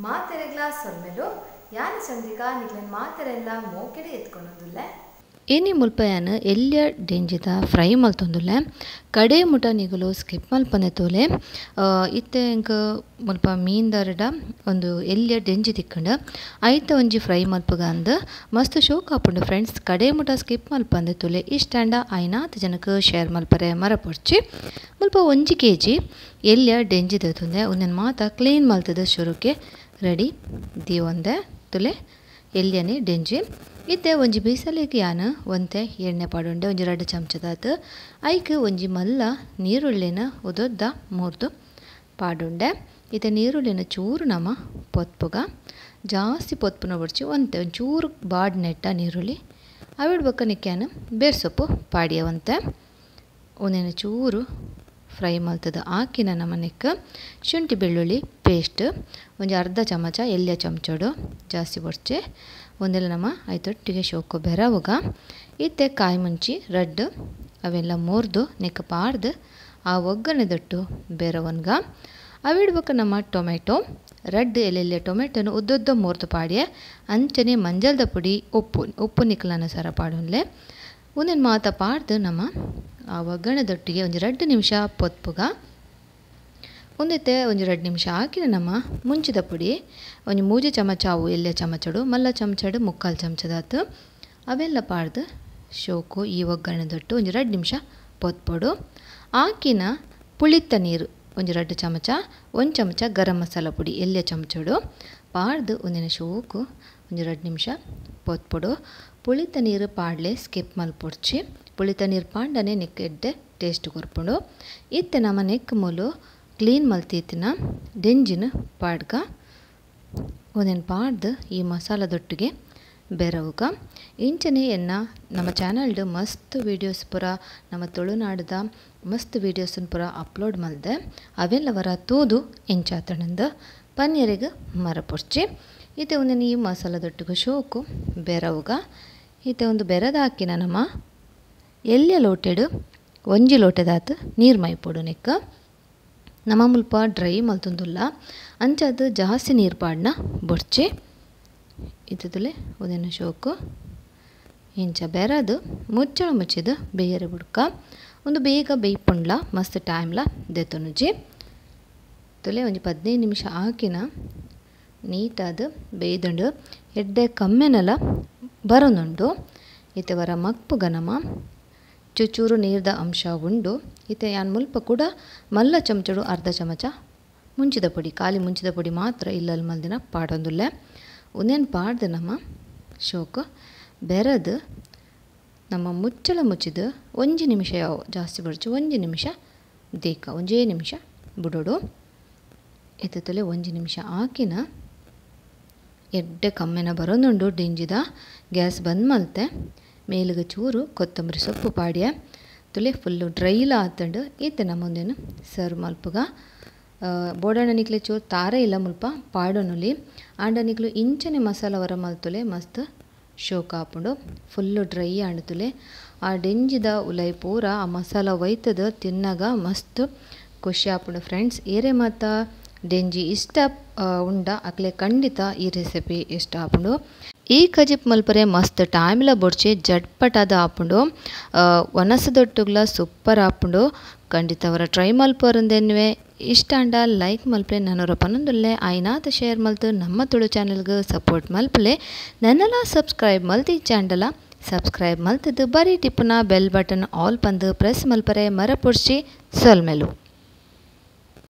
ಮಾತೆರೆಗ್ಲಾ ಸೊಲ್ಮೆಲು ಯಾನ ಚಂದ್ರಿಕಾ ನಿಕ್ಲೆನ್ ಮಾತೆರೆಲ್ಲ ಮೋಕೆಡೆ ಎತ್ಕೊಂಡುಲ್ಲೆ. ಏನಿ ಮುಲ್ಪಯಾನ ಎಲ್ಯ ಡೆಂಜಿದ ಫ್ರೈ ಮಲ್ತೊಂದುಲ್ಲೆ ಕಡೆ ಮುಟ ನಿಗುಲು ಸ್ಕಿಪ್ ಮಲ್ಪನೆ ತೋಲೆ. ಇತ್ತೆ ಎಂಕ್ ಮುಲ್ಪ ಮೀನ್ದಾರಡ ಒಂದು ಎಲ್ಯ ಡೆಂಜಿ ತಿಕ್ಕಂಡು ಐತ ಒಂಜಿ ಫ್ರೈ ಮಲ್ಪುಗ ಅಂದ್ ಮಸ್ತ್ ಶೋಕ್ ಆಪುಂಡು ಫ್ರೆಂಡ್ಸ್. ಕಡೆ ಮುಟ ಸ್ಕಿಪ್ ಮಲ್ಪಂದೆ ತೋಲೆ. ಇಷ್ಟಾಂಡ ಐನಾತ್ ಜನಕ್ಕೆ ಶೇರ್ ಮಲ್ಪರೆ ಮರಪೊಡ್ಚಿ. ಮುಲ್ಪ 1 ಕೆಜಿ ಎಲ್ಯ ಡೆಂಜಿ ದೆತೊಂದೆ ಉಂದೆನ್ ಮಾತ ಕ್ಲೀನ್ ಮಲ್ತದ ಶುರುಕೆ ರೆಡಿ ದೀವೊಂದೆ ತುಲೆ ಎಲ್ಯನೆ ಡೆಂಜಿ. ಇತ್ತೆ ಒಂಜಿ ಬೀಸಲೆಗ್ ಯಾನ್ ಒಂತೆ ಎಣ್ಣೆ ಪಾಡುಂಡೆ ಒಂಜಿ 2 ಚಮಚದಾತ್ ಐಕ್ ಒಂಜಿ ಮಲ್ಲ ನೀರುಳ್ಳಿನ ಉದೊದ್ದ ಮೂರ್ದು ಪಾಡುಂಡೆ. ಇತ್ತೆ ನೀರುಳ್ಳಿನ ಚೂರು ನಮ ಪೊತ್ಪುಗ ಜಾಸ್ತಿ ಪೊತ್ಪುನ ಬಡ್ಚಿ ಒಂತೆ ಒಂಚೂರು ಬಾಡ್ ನೆಟ್ಟ ನೀರುಳ್ಳಿ ಅವಿಡ್ ಬೊಕ್ಕ ನಿಕ್ಯಾನ ಬೇರ್ಸೊಪ್ಪು ಪಾಡಿಯವಂತೆ ಒಂದೇನು ಚೂರು ಫ್ರೈ ಮಲ್ತದ ಆಕಿನ ನಮನೆಕ್ ಶುಂಠಿ ಬೆಳ್ಳುಳ್ಳಿ ಪೇಸ್ಟ್ ಒಂಜಿ ಅರ್ಧ ಚಮಚ ಎಲ್ಯ ಚಮಚಡು ಜಾಸ್ತಿ ಬೊಡ್ಚೆ ಒಂದೆಲ್ಲ ನಮ್ಮ ಐತೊಟ್ಟಿಗೆ ಶೋಕು ಬೆರವುಗ. ಇತ್ತೆ ಕಾಯಿ ಮುಂಚಿ ರಡ್ಡು ಅವೆಲ್ಲ ಮೂರ್ದು ನೆಕ್ಕ ಪಾಡ್ದು ಆ ಒಗ್ಗರಣೆದೊಟ್ಟು ಬೆರವನ್ಗ. ಅವಿಡ್ಬೇಕ ನಮ್ಮ ಟೊಮೆಟೊ ರಡ್ಡು ಎಲ್ಲೆಲ್ಲ ಟೊಮೆಟೊನು ಉದ್ದುದ್ದ ಮೂರ್ದು ಪಾಡಿಯ ಅಂಚನೆ ಮಂಜಲ್ದ ಪುಡಿ ಉಪ್ಪು ಉಪ್ಪು ನಿಕ್ಲನುಸಾರ ಪಾಡುನ್ಲೆ ಒಂದೇನು ಮಾತ ಪಾಡ್ದು ನಮ್ಮ ಆ ಒಗ್ಗರಣೆದೊಟ್ಟಿಗೆ ಒಂಜಿ 2 ನಿಮಿಷ ಪೊತ್ಪುಗ. ಒಂದಿತ್ತೆ ಒಂಜಿ 2 ನಿಮಿಷ ಹಾಕಿನ ನಮ್ಮ ಮುಂಚಿದ ಪುಡಿ ಒಂಜಿ 3 ಚಮಚ ಅವು ಎಲ್ಯ ಚಮಚಡು ಮಲ್ಲ ಚಮಚಡು 3/4 ಚಮಚದಾತು ಅವೆಲ್ಲ ಪಾಡ್ದು ಶೋಕು ಈ ಒಗ್ಗರಣೆದೊಟ್ಟು ಒಂಜಿ 2 ನಿಮಿಷ ಪೊತ್ಪೊಡು. ಆಕಿನ ಪುಳಿತ ನೀರು ಒಂಜಿ 2 ಚಮಚ 1 ಚಮಚ ಗರಂ ಮಸಾಲ ಪುಡಿ ಎಲ್ಯ ಚಮಚಡು ಪಾಡ್ದು ಒಂದಿನ ಶೋಕು ಒಂಜಿ 2 ನಿಮಿಷ ಪೊತ್ಪೊಡು. ಪುಳಿತ ನೀರು ಪಾಡ್ಲೆ ಸ್ಕಿಪ್ ಮಲ್ಪೊಡ್ಚಿ. ಪುಳಿತ ನೀರು ಪಾಂಡನೆ ನೆಕ್ ಎಡ್ಡೆ ಟೇಸ್ಟ್ ಕೊರ್ಪುಂಡು. ಇತ್ತೆ ನಮ್ಮ ನೆಕ್ ಮೂಲು ಕ್ಲೀನ್ ಮಲ್ತಿತ್ತಿನ ಡೆಂಜಿನ ಪಾಡ್ಗ ಒಂದೇನು ಪಾಡ್ದು ಈ ಮಸಾಲದೊಟ್ಟಿಗೆ ಬೆರವುಗ. ಇಂಚನೆ ಎನ್ನ ನಮ್ಮ ಚಾನಲ್ಡ್ ಮಸ್ತ್ ವೀಡಿಯೋಸ್ ಪೂರ ನಮ್ಮ ತುಳುನಾಡದ ಮಸ್ತ್ ವೀಡಿಯೋಸನ್ ಪೂರ ಅಪ್ಲೋಡ್ ಮಲ್ದೆ ಅವೆಲ್ಲವರ ತೂದು ಎಂಚಾತಣಂದು ಪನ್ನೀರಿಗೆ ಮರಪೊಡ್ಚಿ. ಇತ್ತೆ ಒಂದೇನು ಈ ಮಸಾಲದೊಟ್ಟಿಗೆ ಶೋಕು ಬೆರವುಗ. ಇತ್ತೆ ಒಂದು ಬೆರದ ಹಾಕಿನ ನಮ್ಮ ಎಲ್ಯ ಲೋಟೆಡು ಒಂಜಿ ಲೋಟೆದಾತು ನೀರು ಮೈಪೊಡು. ನೆಕ್ಕ ನಮ್ಮ ಮುಲ್ಪ ಡ್ರೈ ಮಲ್ತೊಂದುಲ್ಲ ಅಂಚಾದ ಜಾಸ್ತಿ ನೀರು ಪಾಡ್ನ ಬೊಡ್ಚಿ. ಇತ್ತದಲೆ ಒಂದೇನು ಶೋಕು ಇಂಚ ಬೆರದು ಮುಚ್ಚಳ ಮುಚ್ಚಿದು ಬೇಯರೆ ಬುಡ್ಕ ಒಂದು ಬೇಗ ಬೇಯ್ಪುಂಡ್ಲ ಮಸ್ತ್ ಟೈಮ್ಲ ದೆತ್ತೊನುಜಿ. ತುಲೆ ಒಂಜಿ 15 ನಿಮಿಷ ಹಾಕಿನ ನೀಟಾದ ಬೇಯ್ದುಂಡು ಎಡ್ಡೆ ಕಮ್ಮೆನೆಲ್ಲ ಬರೋನುಂಡು. ಇತ್ತೆ ವರ ಮಕ್ಪುಗ ನಮ್ಮ ಚುಚೂರು ನೀರ್ದ ಅಂಶ ಉಂಡು. ಇತ್ತೆ ಯಾನ್ ಮುಲ್ಪ ಕೂಡ ಮಲ್ಲ ಚಮಚಡು ಅರ್ಧ ಚಮಚ ಮುಂಚಿದ ಪುಡಿ ಖಾಲಿ ಮುಂಚಿದ ಪುಡಿ ಮಾತ್ರ ಇಲ್ಲಲ್ಲಿ ಮಲ್ದಿನ ಪಾಡೊಂದುಲ್ಲೆ. ಒಂದೇನು ಪಾಡ್ದು ನಮ್ಮ ಶೋಕು ಬೆರದು ನಮ್ಮ ಮುಚ್ಚಳ ಮುಚ್ಚಿದು 1 ನಿಮಿಷ ಯಾವ ಜಾಸ್ತಿ ಬಡ್ಚು 1 ನಿಮಿಷ ದೇಕ 1 ನಿಮಿಷ ಬುಡೋಡು. ಎತ್ತಲೆ 1 ನಿಮಿಷ ಹಾಕಿನ ಎಡ್ಡೆ ಕಮ್ಮೆನ ಬರೋದುಂಡು. ಡಿಂಜಿದ ಗ್ಯಾಸ್ ಬಂದ್ ಮಲ್ತೆ ಮೇಲಿಗೆ ಚೂರು ಕೊತ್ತಂಬರಿ ಸೊಪ್ಪು ಪಾಡಿಯ ತುಲೆ ಫುಲ್ಲು ಡ್ರೈಲ ಆತಂಡು. ಇತ್ತೆ ನಮ್ಮೊಂದೇನು ಸರ್ವ್ ಮಲ್ಪುಗ. ಬೋಡಣ್ಣ ನಿಕ್ಲೆ ಚೂರು ತಾರ ಇಲ್ಲ ಮುಲ್ಪ ಪಾಡೊನುಲಿ ಆಂಡ ನಿಕ್ಲು ಇಂಚನೆ ಮಸಾಲ ವರ ಮಲ್ತುಲೆ ಮಸ್ತ್ ಶೋಕ ಆಪುಂಡು. ಫುಲ್ಲು ಡ್ರೈ ಆಂಡುತುಲೆ ಆ ಡೆಂಜಿದ ಉಲೈ ಪೂರ ಆ ಮಸಾಲ ಒಯ್ತದ ತಿನ್ನಾಗ ಮಸ್ತ್ ಖುಷಿ ಆಪುಂಡು ಫ್ರೆಂಡ್ಸ್. ಏರೆ ಮಾತ ಡೆಂಜಿ ಇಷ್ಟ ಉಂಡ ಅಕ್ಲೆ ಖಂಡಿತ ಈ ರೆಸಿಪಿ ಇಷ್ಟ ಆಪುಂಡು. ಈ ಕಜಿಪ್ ಮಲ್ಪರೆ ಮಸ್ತ್ ಟೈಮ್ಲ ಬೊಡ್ಚಿ ಜಟ್ಪಟಾದ ಆಪುಂಡು. ಒನಸದೊಟ್ಟುಗ್ಲ ಸೂಪರ್ ಆಪುಂಡು. ಖಂಡಿತ ಅವರ ಟ್ರೈ ಮಲ್ಪರಂದೆನ್ನುವೆ. ಇಷ್ಟ ಅಂಡ ಲೈಕ್ ಮಲ್ಪಲೆ ನಾನೂರ ಪನ್ನೊಂದುಲ್ಲೆ ಐನಾತ ಶೇರ್ ಮಲ್ತು ನಮ್ಮ ತುಳು ಚಾನಲ್ಗೆ ಸಪೋರ್ಟ್ ಮಲ್ಪಲೆ. ನನ್ನೆಲ್ಲ ಸಬ್ಸ್ಕ್ರೈಬ್ ಮಲ್ತಿ ಚಾಂಡಲ ಸಬ್ಸ್ಕ್ರೈಬ್ ಮಲ್ತದ್ದು ಬರೀ ಟಿಪ್ಪುನ bell button all ಪಂದು press ಮಲ್ಪರೆ ಮರಪೊಡ್ಚಿ ಸೊಲ್ಮೆಲು.